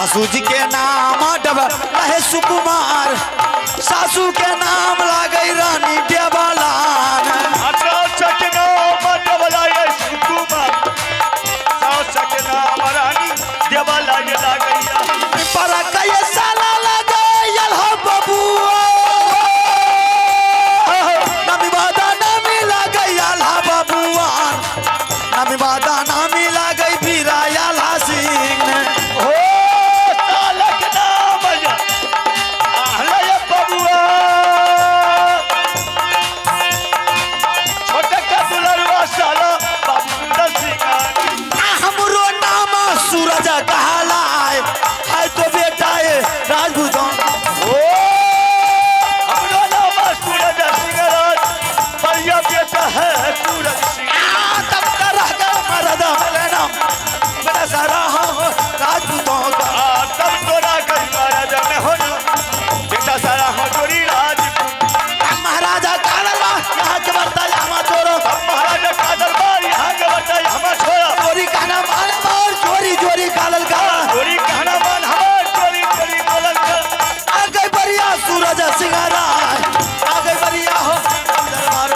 सासू जी के नाम डबल है सुकुमार, सासू के नाम लागे रानी देवलान। अच्छा के नाम डबला ये सुकुमार, सास के नाम रानी देवला ये लागैया। पर कई साला लगे यलह बबुआ, नमी वादा नामी लागे यलह बबुआ, नमी वादा नामी लागे बीरा यलह सिंह। हो साला के नाम या आहला ये बबुआ, छोटे का दुलरुआ साला बाबू सुंदर सिंह। हमरो नाम सूरज कहलाए, है तो बेटा ये राजपूतों। ओ हमरो नाम सूरज सिंह राज, बढ़िया बेटा है सूरज सिंह। तब तो रह गए मरद लेना मेरा सारा हो राजपूतों का। तब तो ना कहीं महाराजा में हो ना बेटा सारा हो जोड़ी राजपूत। महाराजा का दरबार यहाँ के बरता यहाँ छोड़ो, अब महाराजा का दरबार यहाँ के बरता यहाँ छोड़ा। चोरी कहना मान मार, चोरी चोरी कालल का, चोरी कहना मान हमार, चोरी चोरी बोलल का। आगे बढ़िया सूरज सिंह राय, आगे बढ़िया हो दरबार,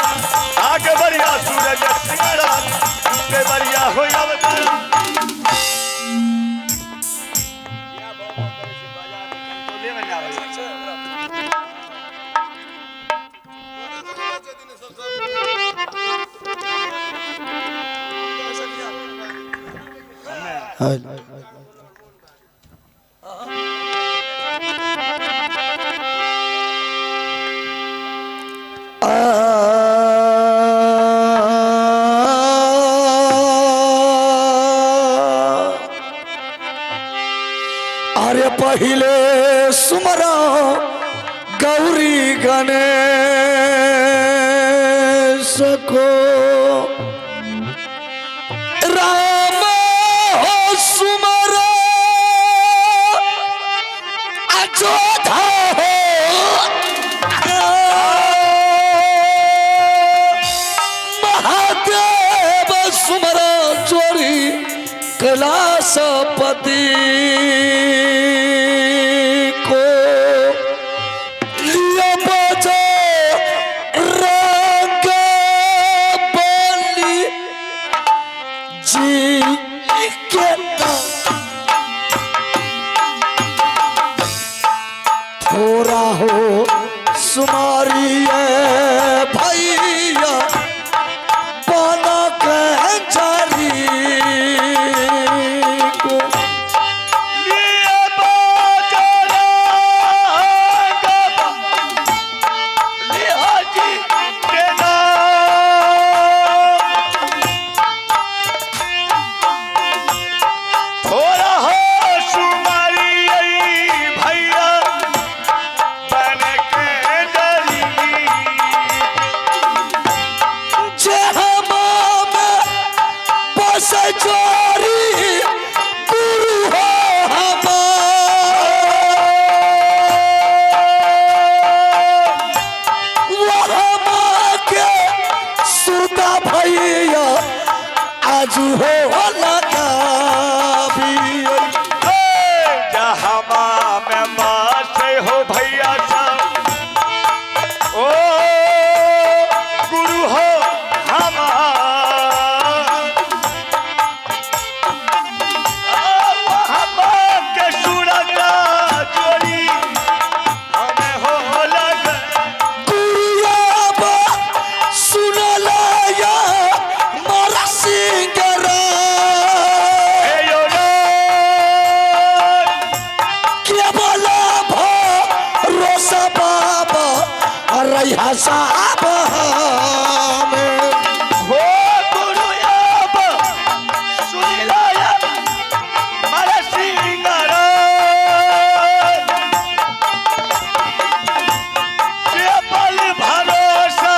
आगे बढ़िया सूरज सिंह राज, आगे बढ़िया हो अवतार। अरे पहले सुमरा गौरी गणेश को, राम हो सुमरा अजोधा हो, महादेव सुमरा चोरी कैलाशपति को, लिया बजा रंग बलि जी के नाम। थोड़ा हो सुमारी भैया बना के जारी को, लिए बजरंग लिहा जी के नाम। थोड़ा हो सुमारी भैया बन के डरी। जे हम में बस चोरी गुरु हो हमार, वो हम के सुता भैया आज हो लगाबी। जहमा में बास हो भैया साहब, ओ गुरु हो हमार, हम के सूरज चोरी हमें हो लग। गुरुयाबा सुनलाया मारा सिंगरा, हे यो राम, के बोला भरोसा बाबा रहा साहब हमें। हो गुरु अब सुनिलाया मारा सिंगरा, केवल भरोसा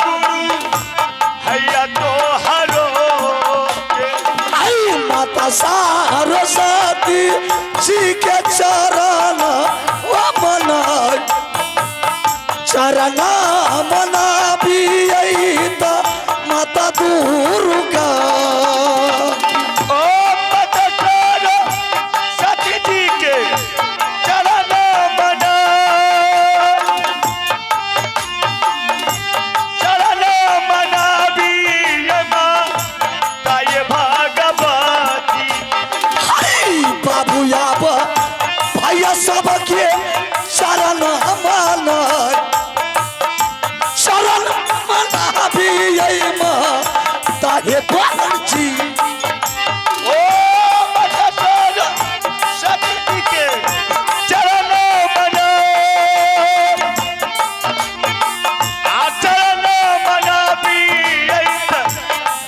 गुरु हैया तो हरो के। आई माता सरस्वती जी के चरण वो मना, चरण मना भी माता दुर्गा। ओ माता सरस्वती जी के भैया सबके चरण मान चरण मनाबी माता हे जी। ओ माता सरस्वती के चरण मना आ चरण मनाबी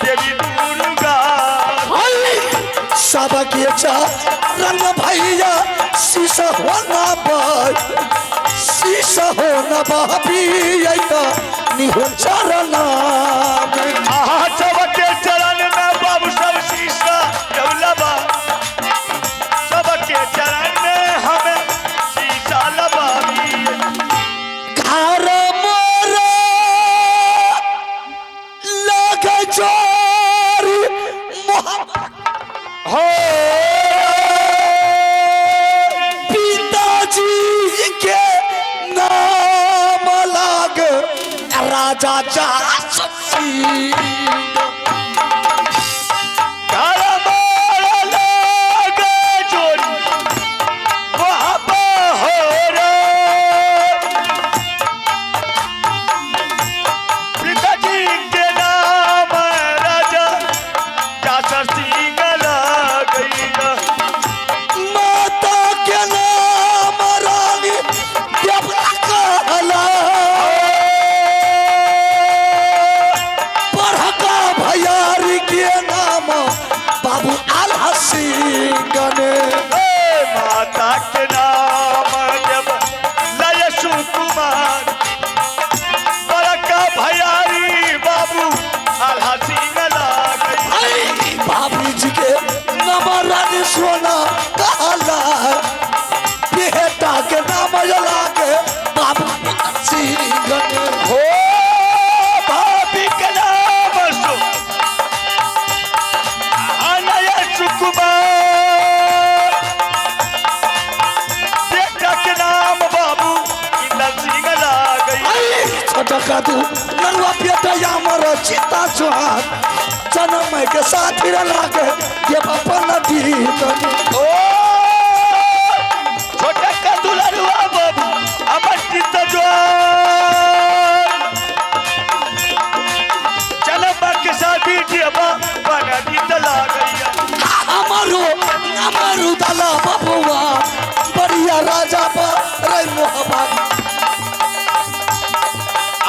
देवी दुर्गा। सबके चरण भैया शीश होना बाई शीश होना बाबी निहो चरण। आहा सबके चरण में बाबू सब शीशा जब सबके चरण में हमें शीशा लबाबी। घर मोर लग जोरी हो पिताजी के नाम लाग राजा सिंह। घर मोर लग जोरी वहाँ हो रे पिताजी के नाम राजा जासर सिंह लगैया। माता के नाम रानी देवता कहला पढ़का भैयारी के नाम बाबू आल्हा सिंह ने। माता के नाम जब लय सुकुमार बड़का भैयारी बाबू आल्हा सिंह लागई। भाभी जी के नाम रानी सोना कहला बेटा के नाम लागे बाबू सिंह ने। हो भाभी के नाम सो अनय सुकुमार बेटा के नाम बाबू इंदर सिंह लागई। छोटा कादू नलवा बेटा यामर चिता चुहान जन्म के साथी लागे ये बापा नदी। ओ छोटा का दुलरुआ बाबू अमर चित्त ज्वान चलो के साथी जिया बना गीत लागैया। हमारो हमारू दला बबुआ बढ़िया राजा पर रे मोहब्बत।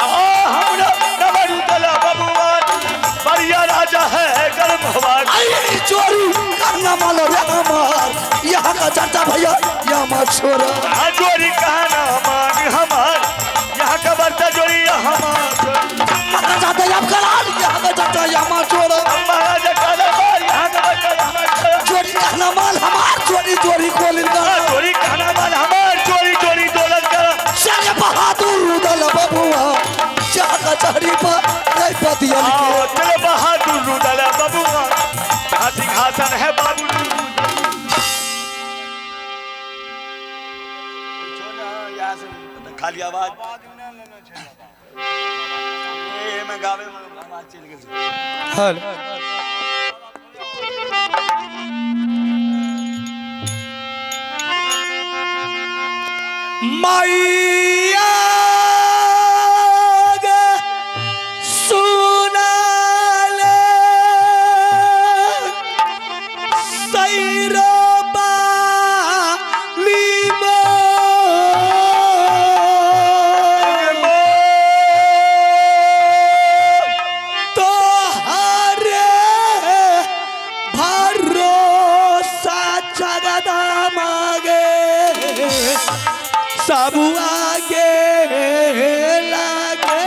आओ हमरा नमरू दला बबुआ बढ़िया राजा है गर्म हवा। आई चोरी करना मालो रे हमार यहाँ का चाचा भैया यहाँ छोरा। चोरी कहना मान हमार यहाँ का बर्ता जोरी हमार महाराजा दयाब कराल यहाँ का चाचा यहाँ छोरा। महाराजा कालाबार यहाँ का बर्ता हमार चोरी कहना माल हमार चोरी चोरी कोलिन का चोरी कहना माल हमार चोरी चोरी दौलत का चल बहादुर दल बबुआ जहाँ का चढ़ी पर रे पतिया आओ चल बहादुर दल बबुआ जहाँ सिंहासन है बाबू। खाली आवाज ए में गावे में आवाज चल गेल। हल मैया गे सुनाले सैरबा लीमो तोहरे भरोसा जगदा मागे सब आगे लागे।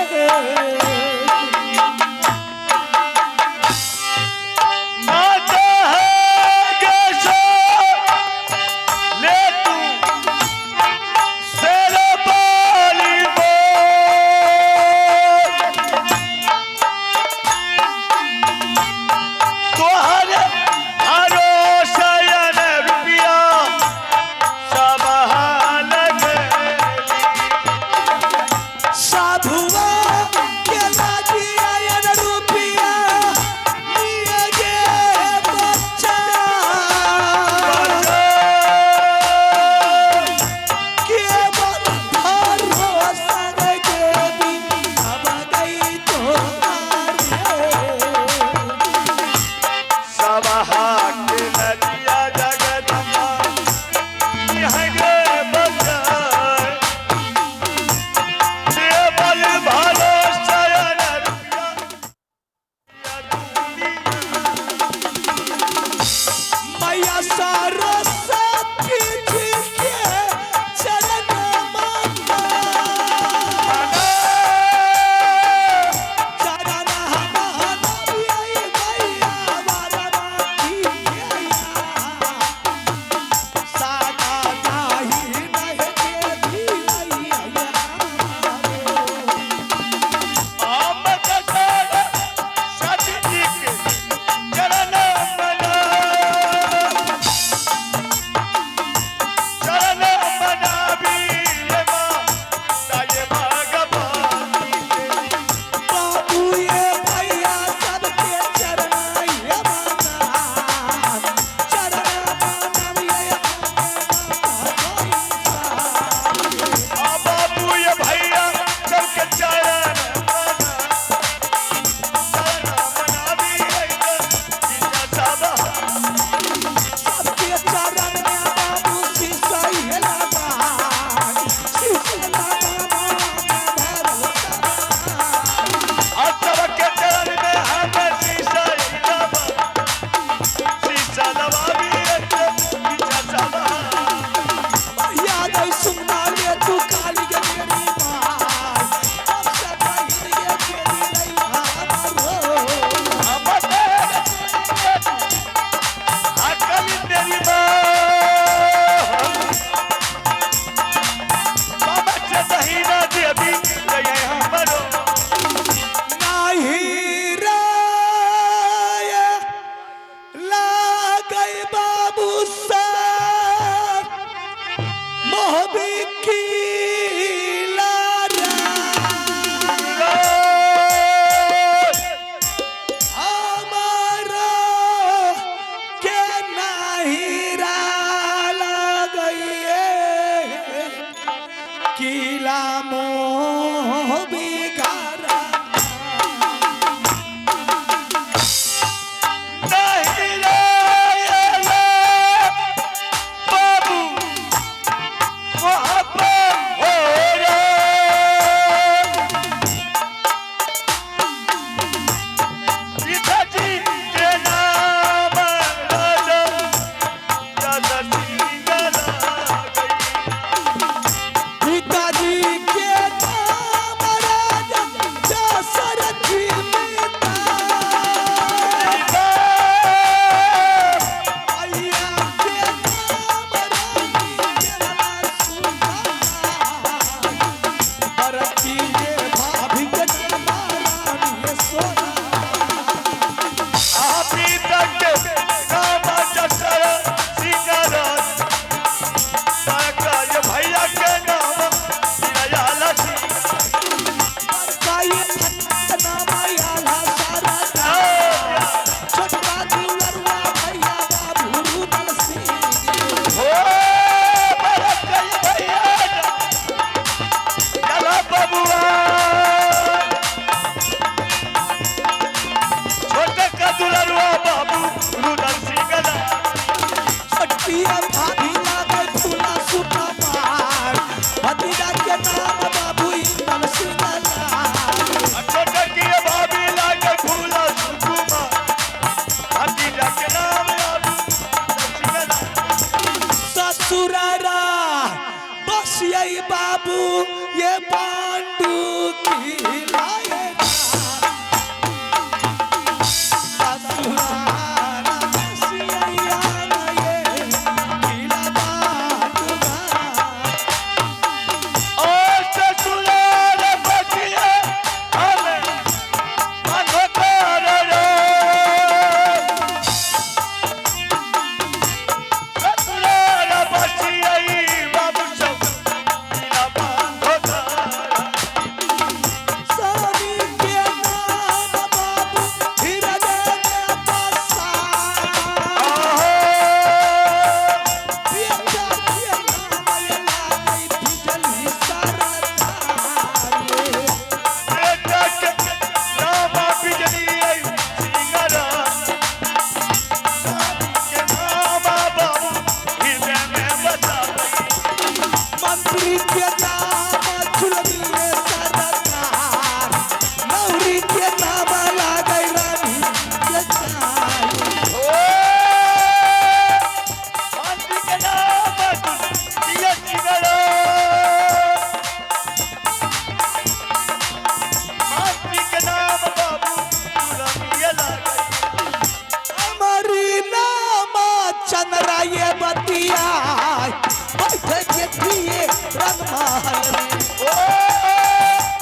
माता है गशो ले तू सेर बाली बोल तोहरे भरोसा रुपया सब हाल। छोटकी भाभी लागे फूला सुकुमार भतीजा के नाम बाबू इंदल सिंह लागे। छोटकी भाभी लागे फूला सुकुमार भतीजा के नाम बाबू सिंगला। ससुरारा बस यही बाबू ये पांडु की लाए ससुरारा बस यही आना ये किला पांडु। ओ ससुराल बसिए हमें अंधकार रे। ससुराल बसिए बाबू सब किला अंधकार। स्वामी के नाम बाबू हृदय में बसा। बेटा के नाम ये लाई बिजली सरकार। बेटा के नाम बिजली आई सिंगरा। के नाम बाबू हृदय में बसा। मंत्री के नाम झुलमिले सरकार नौरी के नाम लागै रानी के चाल। ओ मंत्री के नाम दिया सिंगरा। मंत्री के नाम बाबू दुल्हनिया लागे। हमारी नाम चंद्रा ये बतिया बैठे देखिए रंग महल में। ओ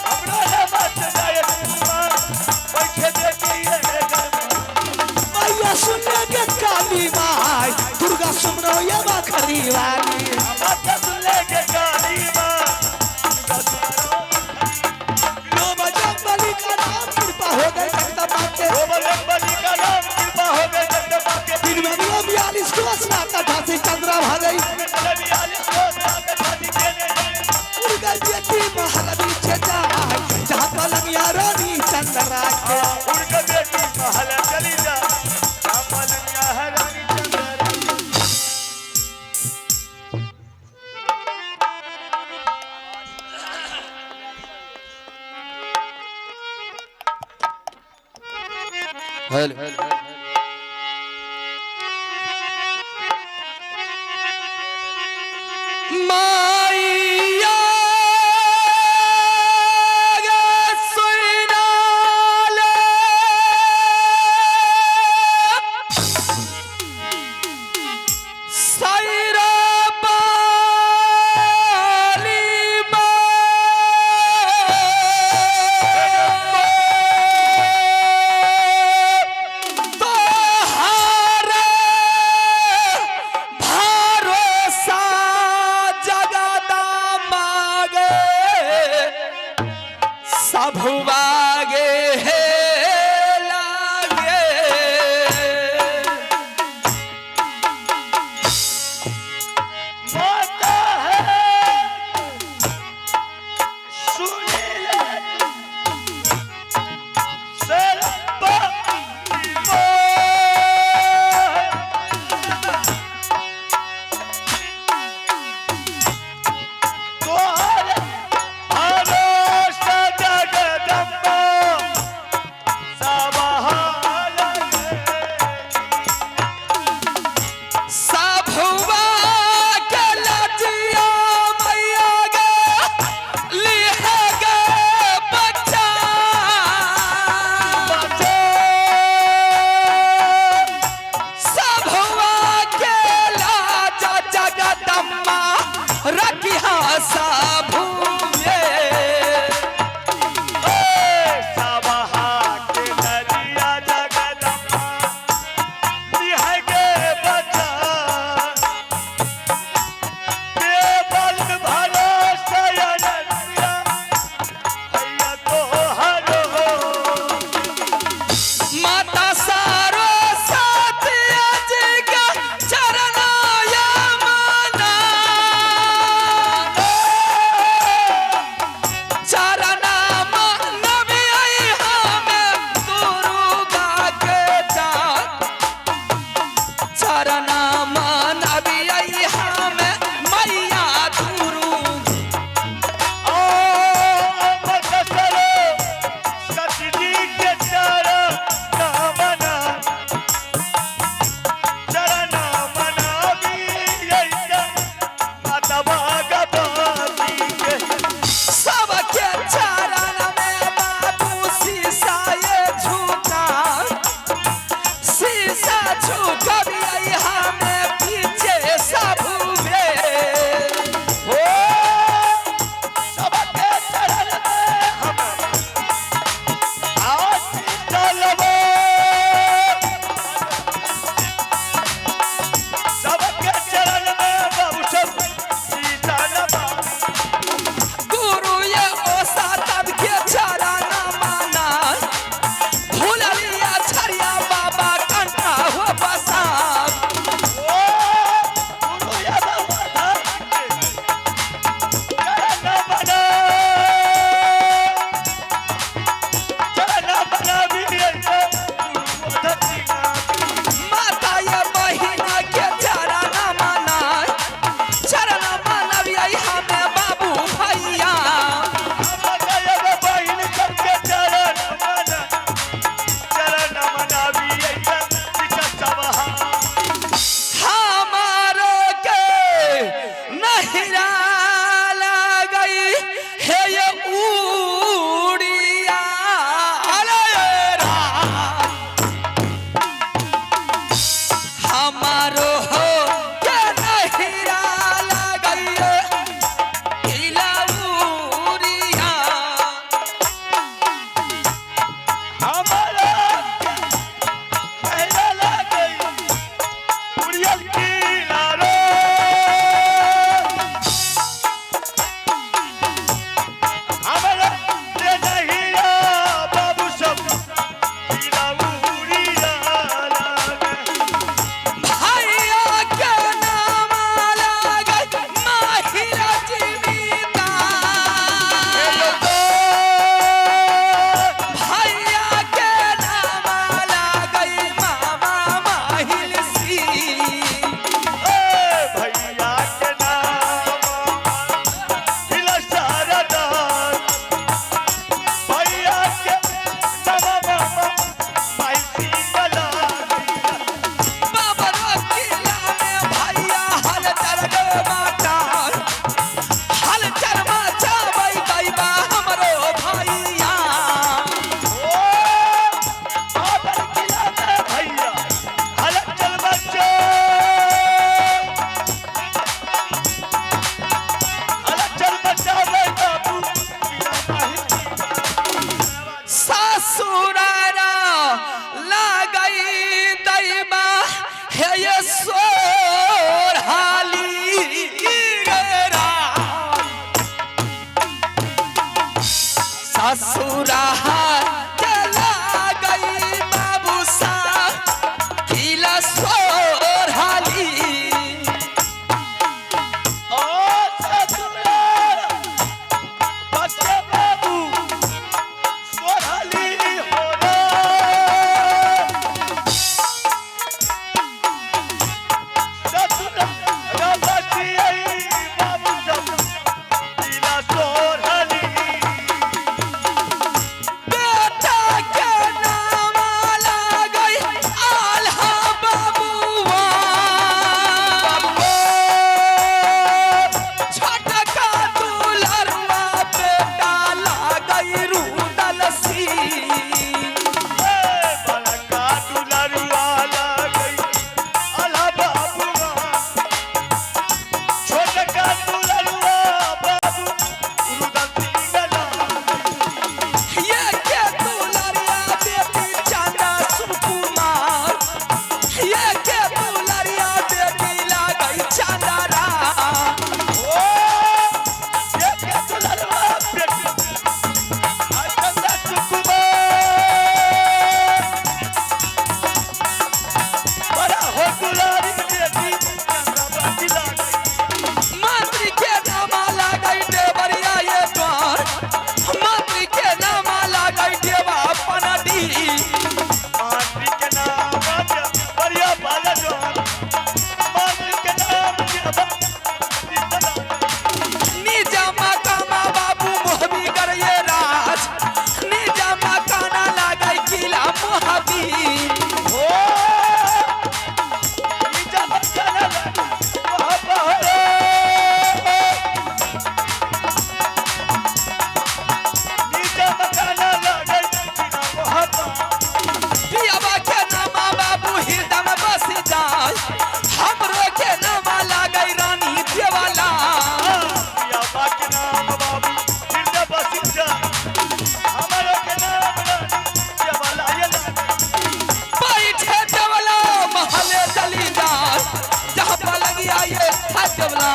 हमरो नाम चंद्रा कुमार बैठे देखिए घर में। मैया सुनने के काली माई दुर्गा सुमरो ये बखरी वाली। माता सुन के काली माँ लो बजरंगबली का नाम कृपा हो गई जगदम्बा के। ओ बजरंगबली का नाम कृपा हो गई जगदम्बा के। दिन में मिलो 42 कोस नाता ढासी चंद्रा भागई। उड़ गई बेटी महल पीछे जाए जहाँ पलंगिया रानी चंद्रा के। चली जा पलंगिया है रानी चंद्रा। हेलो माइया गे सुनाले साइरा बाली तोहारे भरोसा जग माहिरा लगई हे ये उड़िया रे हमारो हो के नहिरा लगई किला उड़िया। हमारा पहला लग गई उड़ियल की लारो। हमारा के नहिया बाबू सब किला उड़िया लागे। भैया के नाम लगई माहिरा जीविता। भैया के नाम लगई मामा माहिल सी। ए भैया के नाम किला शारदा। भैया के नाम मामा भाई सीतला। बाबा किला में भैया हल चर गे माता हल चर माचा बई दैबा हमरो भैया। ओ बाबर किला में भैया हलक चल बच्चो। हलक चल बच्चा रे बाबू किला माही। ससुरारा लगई दैबा हे ये सोरहाली रे राम। ससुराहा चला गई बाबू सा किला सोरहाली। ओ ससुराल बच्चे बाबू सोहली हो रे। ससुराल बच्चे बाबू सब किला सोहली। बेटा के नाम लगई आल्हा बाबुआ। छोटका दुलरुआ बेटा लगई रुदल सी। ए बलका दुलरुआ लगई आल्हा बाबुआ। छोटका दुलरुआ बाबू रुदल सिंगला। ये के दुलरिया बेटी चांदा सुकुमार। ये के दुलरिया बेटी लगई चांदारा। ओ ये के दुलरुआ बेटी आचंदा सुकुमार। बड़ा हो दुलारी बेटी चंदा बाटी लगई। मंत्री के नामा लगई देवरिया ये द्वार। मंत्री के नामा लगई देवा पनडी। मातृ के नाम बढ़िया बाला जोन। मातृ के नाम निजा मकामा बाबू मोहबी कर ये राज। निजा मकाना लगई किला मोहबी। ओ निजा मकाना वहाँ पहरे। निजा मकाना लगई किला वहाँ पियाबा के नामा बाबू हृदय में बस जाय। हमरो के नामा लगई रानी देवाला। पिया के नाम बाबू हृदय बस जा। हमारे के नाम रानी देवाला ये लागे। बैठे देवला महले चली जाय। जहाँ पलंगिया ये है देवला।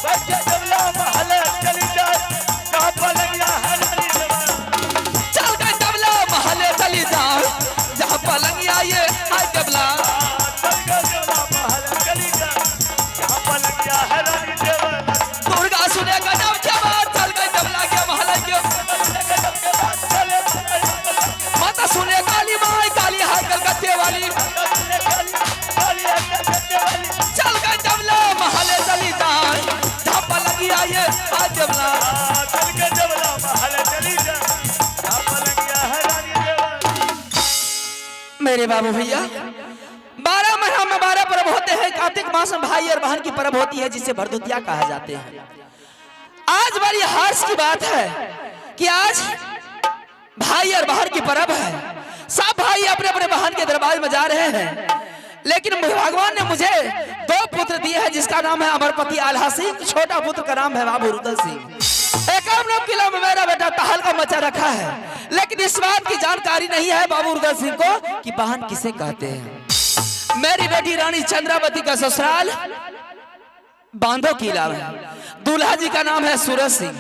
बच्चे जबला महल चली जाए कहाँ पलंगिया है रानी देवला। चल गए देवला महले चली जाय। जहाँ पलंगिया ये है देवला। चल गए जबला महल चली जाए कहाँ पलंगिया है रानी देवला। दुर्गा सुने गजब के बात। चल गए देवला के महल के। माता सुने काली माई काली है कलकत्ते वाली। चल गए देवला महले चली जाय। जहाँ पलंगिया ये है देवला। चल गए जबला महल चली जाए कहाँ पलंगिया है रानी देवला। मेरे बाबू भैया 12 महीना में 12 पर्व होते हैं। कार्तिक मास में भाई भाई और बहन की पर्व होती है जिसे भरदुतिया कहा जाते हैं। आज बड़ी हर्ष की बात है कि आज भाई और बहन की पर्व है। सब भाई अपने अपने बहन के दरबार में जा रहे हैं, लेकिन भगवान ने मुझे 2 पुत्र दिए हैं, जिसका नाम है अमरपति आल्हा सिंह, छोटा पुत्र का नाम है बाबू रुदल सिंह। एक किला में मेरा बेटा तहलका मचा रखा है, लेकिन इस बात की जानकारी नहीं है बाबू रुदल सिंह को कि बहन किसे कहते हैं। मेरी बेटी रानी चंद्रावती का ससुराल बांधो किला में, दूल्हा जी का नाम है सूरज सिंह।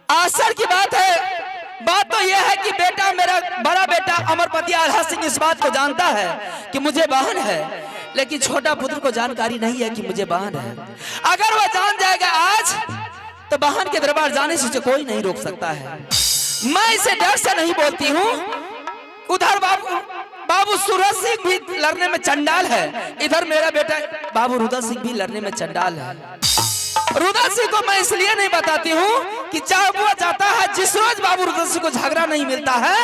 आश्चर्य की बात है, बात तो यह है कि बेटा, मेरा बड़ा बेटा अमरपति आल्हा सिंह इस बात को जानता है कि मुझे बहन है, लेकिन छोटा पुत्र को जानकारी नहीं है कि मुझे बहन है। अगर वह जान जाएगा आज तो बहन के दरबार जाने से कोई नहीं रोक सकता है। मैं इसे डर से नहीं बोलती हूँ। उधर बाबू बाबू सूरज सिंह भी लड़ने में चंडाल है, इधर मेरा बेटा बाबू रुदल सिंह भी लड़ने में चंडाल है। रुदल सिंह को मैं इसलिए नहीं बताती हूँ कि जब वो जाता है, जिस रोज बाबू रुदल सिंह को झगड़ा नहीं मिलता है,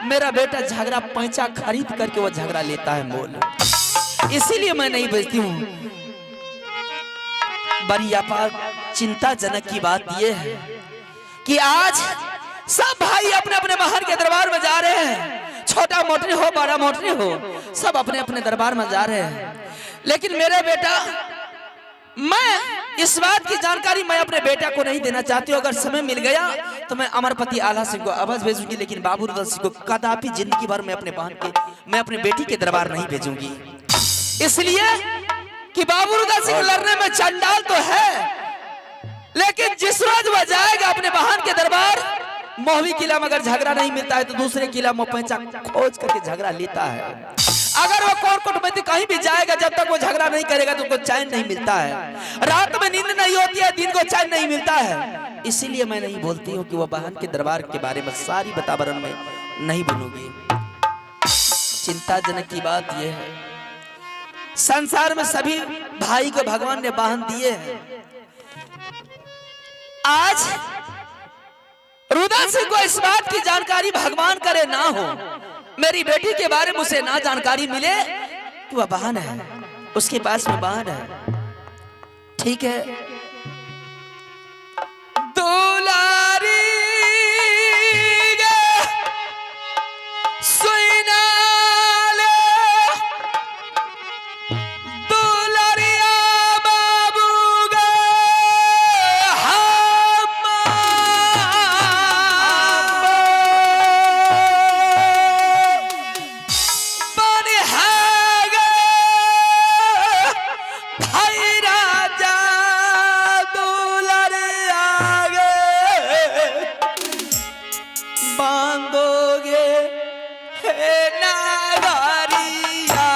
मेरा बेटा झगड़ा पैंचा खरीद करके वो झगड़ा लेता है मोल, इसीलिए मैं नहीं भेजती हूँ। बड़ी अपार चिंताजनक की बात यह है कि आज सब भाई अपने अपने बहन के दरबार में जा रहे हैं, छोटा मोटरी हो बड़ा मोटरी हो, सब अपने अपने दरबार में जा रहे हैं, लेकिन मेरे बेटा, मैं इस बात की जानकारी मैं अपने बेटा को नहीं देना चाहती हूँ। अगर समय मिल गया तो मैं अमरपति आल्हा सिंह को आवाज भेजूंगी, लेकिन बाबू रुदल सिंह को कदापि जिंदगी भर मैं अपने बहन के, मैं अपने बेटी के दरबार नहीं भेजूंगी। इसलिए कि बाबू रुदल सिंह लड़ने में चंडाल तो है, लेकिन जिस रोज वह जाएगा अपने बहन के दरबार, मोहवी किला में अगर झगड़ा नहीं मिलता है तो दूसरे किला में पैंचा खोज करके झगड़ा लेता है। अगर वो कोरकोट में कहीं भी जाएगा, जब तक वो झगड़ा नहीं करेगा तो उसको चैन नहीं मिलता है। रात में नींद नहीं होती है, दिन को चैन नहीं मिलता है। इसीलिए मैं नहीं बोलती हूँ कि वो बहन के दरबार के बारे में सारी वातावरण में नहीं बनूंगी। चिंताजनक की बात यह है, संसार में सभी भाई को भगवान ने बहन दिए हैं। आज रुदल सिंह को इस बात की जानकारी भगवान करे ना हो, मेरी बेटी के बारे में उसे ना जानकारी मिले कि वह बहन है, उसके पास में बहन है। ठीक है, दुलारी सुनाले दुलारिया बाबू गे बांधोगे हे नागरिया।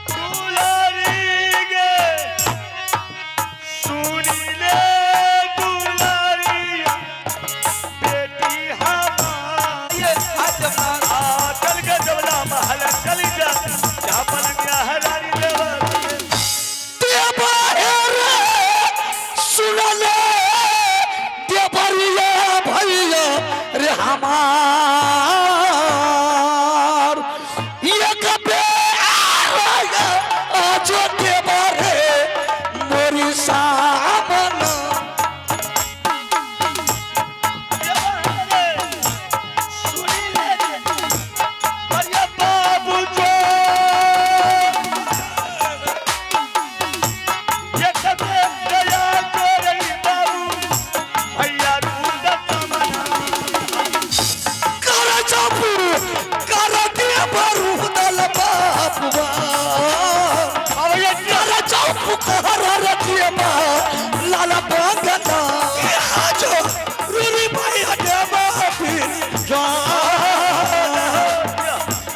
दुलारी गे सुनी ले दुलारिया बेटी हमारी ये हाथ मार आ चल के जवला महल चली जा जा पलंगिया हरारी देवा सुनले देवरिया भैया रे हमार एक आज देवरे मोरी सामना सुनी ले अरे बाबू जो ये कबे दया चोरई बाबू भैया रूद तमना कर चपू कर देवरू दल बापुआ कर चपू कर रतिया लाल बागना आजो रूरी भाई देवा फिर जा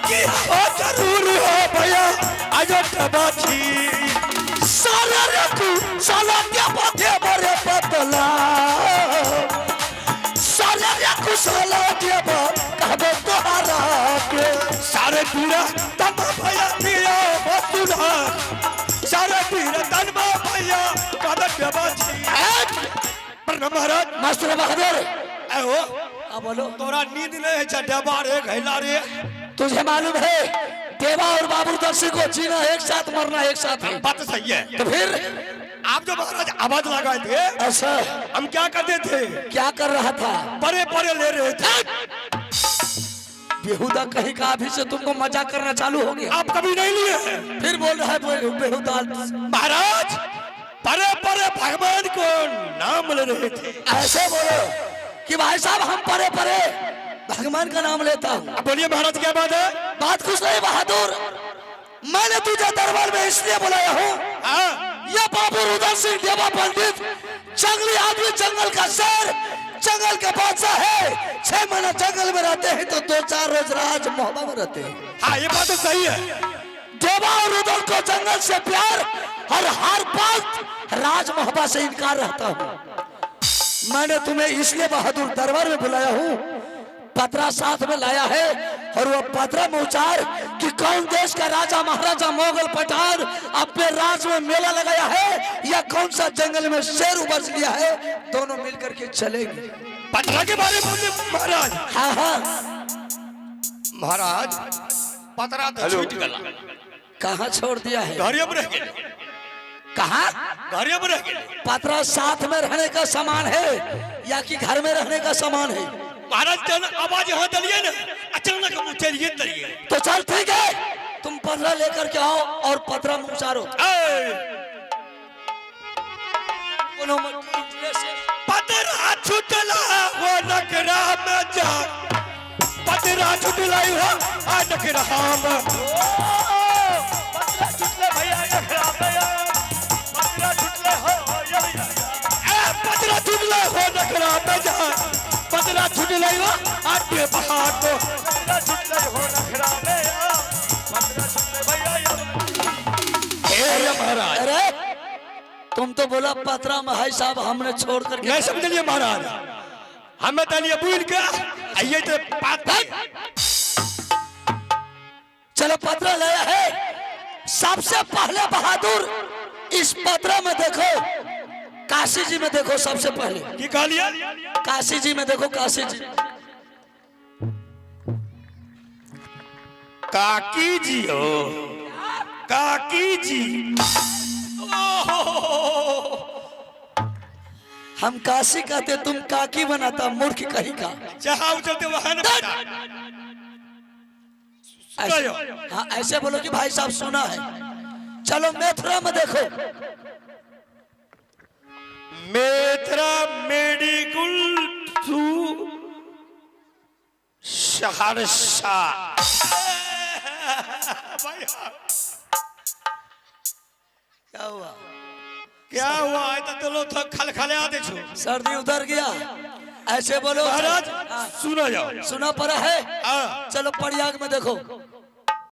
की हो जरूर हो भैया आजो तबाची साला रे तू साला देवा देवा रे पतला साला रे कुशला देवा कहबो तोहरा के सारे पीरा तनमा भैया दिया बसुना सारे पीरा तनमा भैया कदम देवाची प्रणाम महाराज। मास्टर बहादुर ए हो हाँ बोलो। तोरा नींद नहीं है देवा रे घैला रे। तुझे मालूम है देवा और बाबू दर्शी को जीना एक साथ मरना एक साथ है। बात तो सही है। तो फिर आप जो महाराज आवाज लगाए थे, ऐसा हम क्या करते थे? क्या कर रहा था? परे परे ले रहे थे। बेहुदा कहीं का, अभी से तुमको मजाक करना चालू हो गया। आप कभी नहीं लिए हैं। फिर बोल रहा है बेहुदा। महाराज परे परे भगवान को नाम ले रहे थे। ऐसे बोलो कि भाई साहब हम परे परे भगवान का नाम लेता हूँ। अब बोलिए महाराज क्या बात है? बात कुछ नहीं बहादुर, मैंने तुझे दरबार में इसलिए बुलाया हूँ, हाँ ये बाबू रुदल सिंह देवा पंडित जंगली आदमी, जंगल का शेर, जंगल का बादशाह है। 6 महीना जंगल में रहते हैं तो 2-4 रोज राज मोहब्बत में रहते हैं। हाँ ये बात तो सही है। देवा और रुदल को जंगल से प्यार और हर वक्त राज मोहब्बत से इनकार रहता हूँ। मैंने तुम्हें इसलिए बहादुर दरबार में बुलाया हूँ, पतरा साथ में लाया है और वो पतरा में उचार कि कौन देश का राजा महाराजा मुगल पठान अपने राज में मेला लगाया है या कौन सा जंगल में शेर उबस लिया है, दोनों मिलकर के चलेंगे। पतरा के बारे में बोलिए महाराज। हाँ हाँ महाराज पतरा तो छूट गला। कहाँ छोड़ दिया है? घरे में रह गेलै। कहाँ? घरे में रह गेलै। पतरा साथ में रहने का सामान है या कि घर में रहने का सामान है? महाराज जन आवाज यहाँ दलिए ना, अचानक हम चलिए दलिए। तो चल ठीक है, तुम पतरा लेकर के आओ और पतरा में उचारो। पतरा छुटला हो नखरा में जा, पतरा छुटला हो आ नखरा में। पतरा छुटले भैया नखरा में, पतरा छुटले हो ए पतरा छुटले हो नखरा में जा, पतरा छुटले हो आटे पहाड़ को, पतरा छुटले हो नखरा में, पतरा छुटले भैया। हे महाराज, अरे तुम तो बोला पतरा में भाई साहब हमने छोड़ करके। नहीं समझ लिए महाराज, हमें तलिए बुल के आइए तो पाता। चलो पतरा लाया है। सबसे पहले बहादुर इस पतरा में देखो, काशी जी में देखो। सबसे पहले की कह लिया? काशी जी में देखो, काशी जी। काकी जी हो, काकी जी। हम काशी कहते तुम काकी बनाता, मूर्ख कहीं का। जहाँ चलते वहां न पता। ऐसे, हाँ ऐसे बोलो कि भाई साहब सुना है। चलो मेथुरा में देखो। मेथरा मेडिकल टू सहरसा। क्या हुआ? क्या हुआ? तो लोग तो खलखले आते छो। सर्दी उतर गया। ऐसे बोलो महाराज। सुना जाओ, सुना पड़ा है। हाँ। चलो प्रयाग में देखो।